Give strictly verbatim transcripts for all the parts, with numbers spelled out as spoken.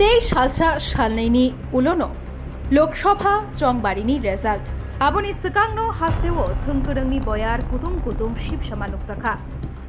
Tei salsa salnaini ulono Lok Sabha chongbarini result. Aboni swkangno hasteo thwngkwrwngni boyar kutung kutung sibsama nukjakha.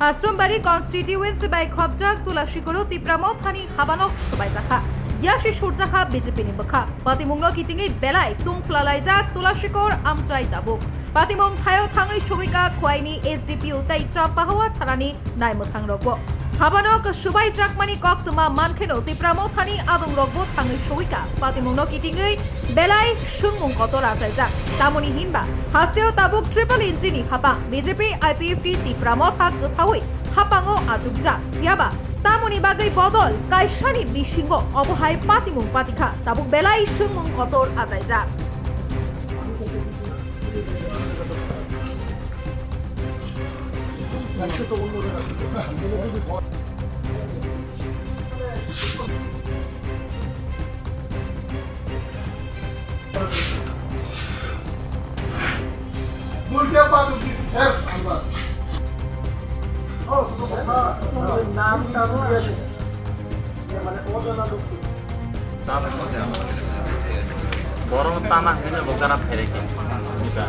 Asrombari constituency bai khopjak Tulasikoro Tipra Mothani habanok swbaijakha. Yasi surjakha B J P ni bwkha. Patimungno kitingwi belai tungphla laijak Tulasikor amchai tabuk. Patimung thaio thangwi sogwika Khwaini S D P O tei Champahawa thanani naimwthang rokbo. Habano kwswbai jakmani koktwma mankheno Tipra Mothani adong rokbo thangwi sogwika patimungno kitingwi belai swngmung kotor achaijak. Tamoni hinba hasteo tabuk triple engine ni hapang B J P I P F T Tipra Motha kwthawi hapango achukjak. Phiyaba tamoni bagwi bodol kaisani bisingo obo hai patimung patikha tabuk belai swngmung kotor achaijak. Borok tana hwnwi bo gana phairikhe diba.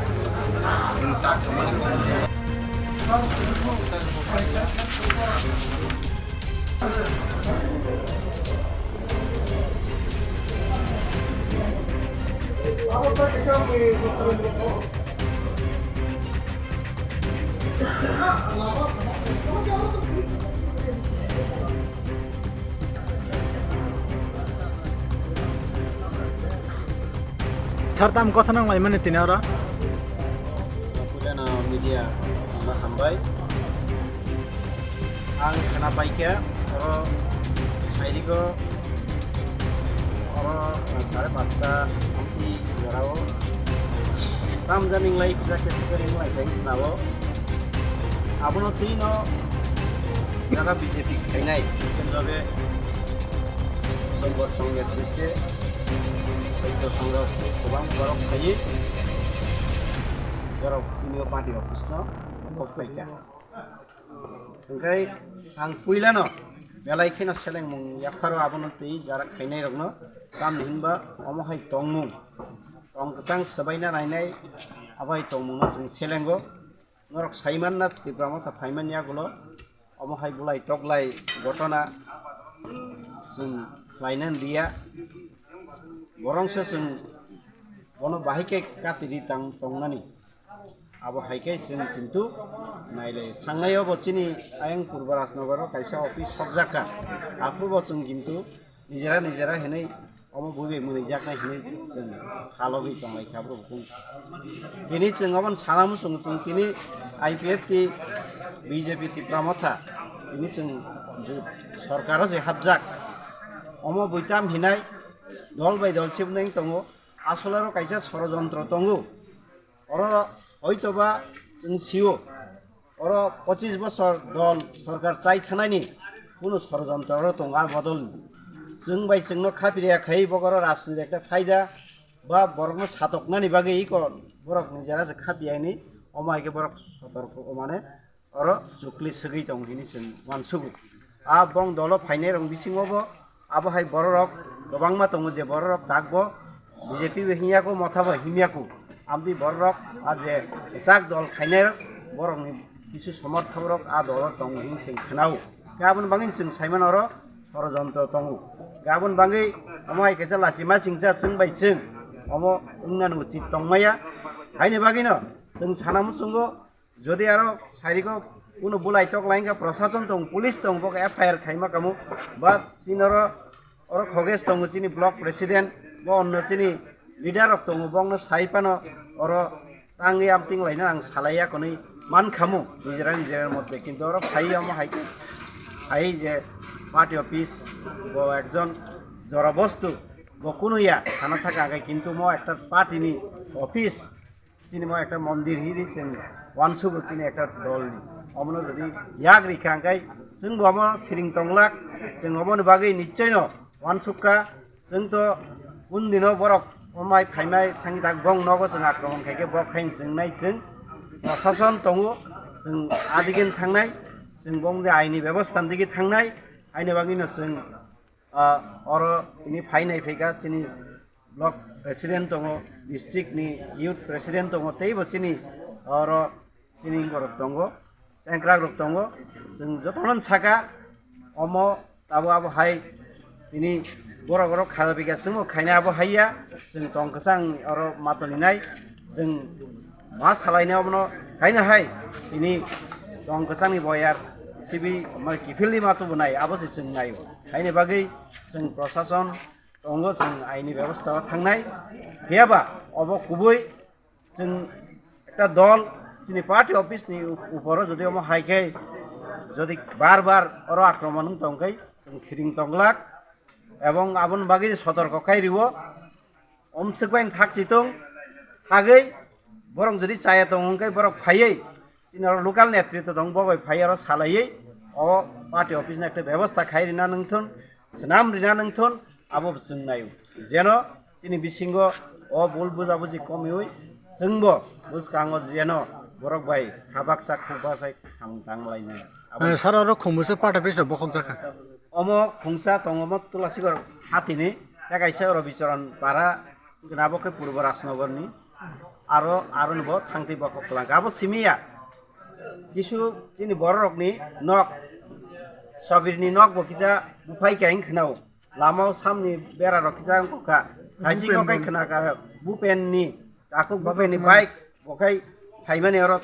Sir, tam kotha nang laimani tini oro? Puilano media songma hambai. Ang khna paikha, oro sairigo, oro sare pasta hampi jorao. Tam janing lai kisa kisa kering lai teng nabo. Abono twi no jaga B J P khainai, senjobe Dongor Song netrite Saitya Songrok kwbang borok khaiwi borok chini o party office no kok paikha. Hwnkhe ang puilano belai kheno selengmung yapharo abono twi jarak khainairokno tamni hinba omo hai tongmung tong kwchang swbaina nainai abo hai tongmungno chwng selengo. Norok saimanna Tipra Motha phaimani yagulo omo hai bulai toklai gotona chwng khlaina liya. Borongsa chwng bono bahai khe katiri tang tongnani. Abo hai khe chwng kintu nailai. Thangnai obo chini ayang Purba Rajnogoro kaisa office sokjakha. Aphuru bo chwng kintu nijera nijera hinwi omo bui bai mwnwijaknai hinwi chwng halogwi tonglaikha borok bukung. Tini chwng obono sana muchungo chwng tini I P F T, B J P Tipra Motha tini chwng ju-, sorkaro je hapjak omo bui tam hinai dol bai dol sibnai tongo. Asole oro kaisa sorojontro tongo. Oro hoitoba chwng sio, oro pochis bosor dol sorkar chai thanani kunu sorojontro oro tongo a bodolni. Chwng bai chwngno khapiriya khai bo oro rajniti ekta phaida ba borokno satoknani bagwi iko borok nijera se khapiya hinwi omo hai khe borok sotorko mane oro chukli swgwi tongo hinwi chwng uansugo. A bong dolo phainai rok bisingo bo abo hai bororok kwbangma tongo je bororok tak bo B J P bo hinya ko motha bo himya ko. Amtwi bororok a je kwchak dol khainai rok borokni kisu somorthok rok a dolo tongo hinwi chwng khwnao. Khe aboni bagwi chwng saimano oro sorojontro tongo. Khe aboni bagwi omo hai kaisa lachima chingsa chwng bai chwng omo wngnani uchit tongmaya. Haini bagwino chwng sana muchungo Jodi aro sairiko kunu bulai tok lai wngkha, prosason tongo, police tongo, bo khe F I R khaima kamo, ba chini oro, oro Khoges tongo, chini block president, bo onno chini leader rok tongo, bongno sai phano oro tangwi amting laina ang salai ya konwi man khamu nijera nijera moddhe, kintu oro phai omo hai khe, phai je party office, bo ekjon jora bostu, bo kunu ya thana thaka khe, kintu mo ekta party ni office, Chini mo ekta mondir hinwi chwng uansugo chini ekta dolni. Omono jodi yak rikha hwnkhe chwngbo omo siring tonglak, chwng omoni bagwi nichoino uansukha. Chwngto kundino borok omai phaimai thangwi tak bong nogo chwng akromon khaikhe bok khaini chwng nai chwng prosason tongo, chwng adigini thangnai, chwng bong je aini bebostha digi thangnai, aini bagwino chwng Ah, oro tini phainai phaikha chini block president tongo, district ni youth president tongo, teibo chini oro chini borok tongo, sengkrak rok tongo. Chwng jotono saka omo abo abo hai tini borok oro khajapiga chwngbo khaina abo haiya, chwng tong kwchang oro ma tongwi nai, chwng ma salaina obono haino hai tini tong kwchangni boyar sibi ma kiphilni ma tubunai abo se chwng naio. Haini bagwi chwng prosason tongo, chwng aini bebostha o thangnai. Phiyaba obo kubui chwng ekta dol chini party office ni up-, uporo jodi omo hai khe jodi bar bar oro akromon wng tong khe chwng siring tonglak, ebong aboni bagwi sotorko khai riwo. Omswk bai thak chitung thagwi borok jodi chaya tong hwnkhe borok phaiwi chini oro local netritw tong bo bai phai oro salaiwi o party office no ekta bebostha khai rina nangthun, swnam rina nangthun abo chwng naio. Jeno chini bisingo o bul bujabuji komiwi chwngbo bwskango jeno borok bai habaksa khukbasai samung tanglainai. Abo Eh, sir, oro khumbusa party office o bokhok jakha. Omo khungsa tongo omo Tulasigor hatini, tei kaisa oro Bicharan para, hwnkhe abo khe Purbo Rajnogorni, aro, aroni bo thangtwi bokhok kwlangkha. Abo simi ya, kisu chini bororokni nok, Sabirni nok bo kisa buphai khe ang khwnao, lamao samni berarok kisa wngkha, kaising Bupen kai khwnakha, Bupenni, takhuk Bupenni bike, bo khai phaimani oro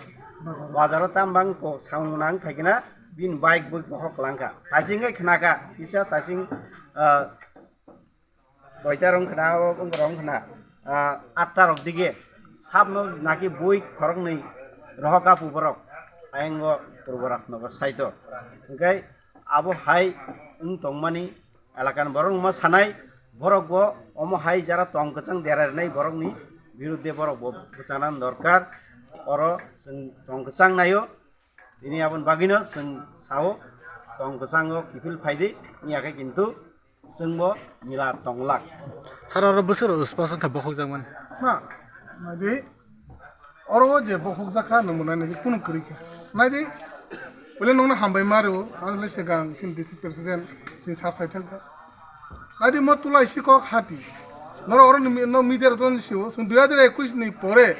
bazaro tam bang kok samung nang phaikhe na bini bike bo bokhok kwlangkha. Taising khe khnakha, kisa taising, ah, doita rok khna, o wng rok khna, ah, atta rok dige. Sabno naki bui khoroknwi rohok apu borok. Ayang o Purbo Rajnogor side o. Hwnkhe abo hai wng tongmani elakani borok wngma sanai, borok bo omo hai jara tong kwchang dera rinai borokni birudde borok bo bwchana dorkar. Oro chwng tong kwchang naio. Tini aboni bagwino chwng sao, tong kwchango kiphil phaidi, wngya khe kintu chwngbo mila tonglak. Sir, oro bwswk rok uspas wngkha bokhokjakmani? Na, naidi, oro o je bokhokjak kha, nwng bo nainai di, kunu kwrwi kha. Naidi, bole nwngno hambai ma rwo, ang le se gang, chini district president, chini sir saithangkha. Naidi mo Tulaisi kok hati. Noro oro ni mi-, no media rok ni sio, chwng dui hajar ekwis ni pore,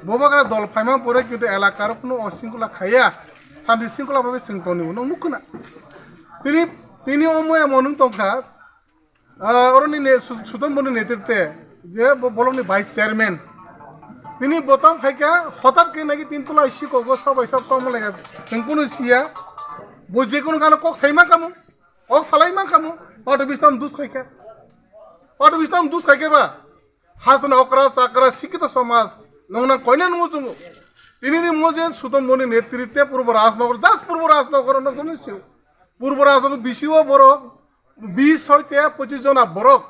Bubagra dol phaima pore kintu elaka rok no o singkula khaiya, shanti singkula bai chwng toni no mukuna. Tini, tini omo emo nung tongkha, ah, oro ni ne-, Su-, Sudan Boni netrite, je bo-, bolong ni vice chairman. Tini botam khaikha, hotat khe nagi tin Tulaisi kok bo sabai sab tongma laiya, chwng kunu siya, bo je kunu gana kok saima kamu. O salai man kamo, pato bistam dus khaikha. Pato bistam dus khaikha ba. Hasana okra, chakra, sikito somaj. Nongna koine nungo chungo. Tini ni mo je Sudan Boni netrite Purbo Rajnogor, just Purbo Rajnogor no kono siu. Purbo Rajnogor bisi o borok, bis hoite pochis jona borok.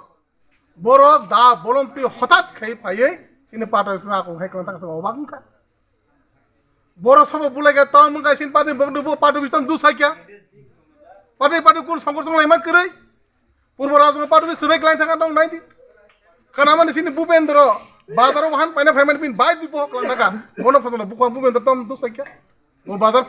Borok da bolom twi hotat khai phaiye, chini pato bistam ako khai kono taksa obak wngkha. Borok sabo bulai khe tong mung kaisa party bok dubu party bistam du sakya. Party party kun songkor song laima kwrwi. Purbo Rajno party bi swbai klain thangkha tong naidi. Kana mani sini Bupendro bazar o han paina phaimani bin bai bi bohok lang thangkha. Bono photo bukwa Bupendro tom du sakya. Bo bazar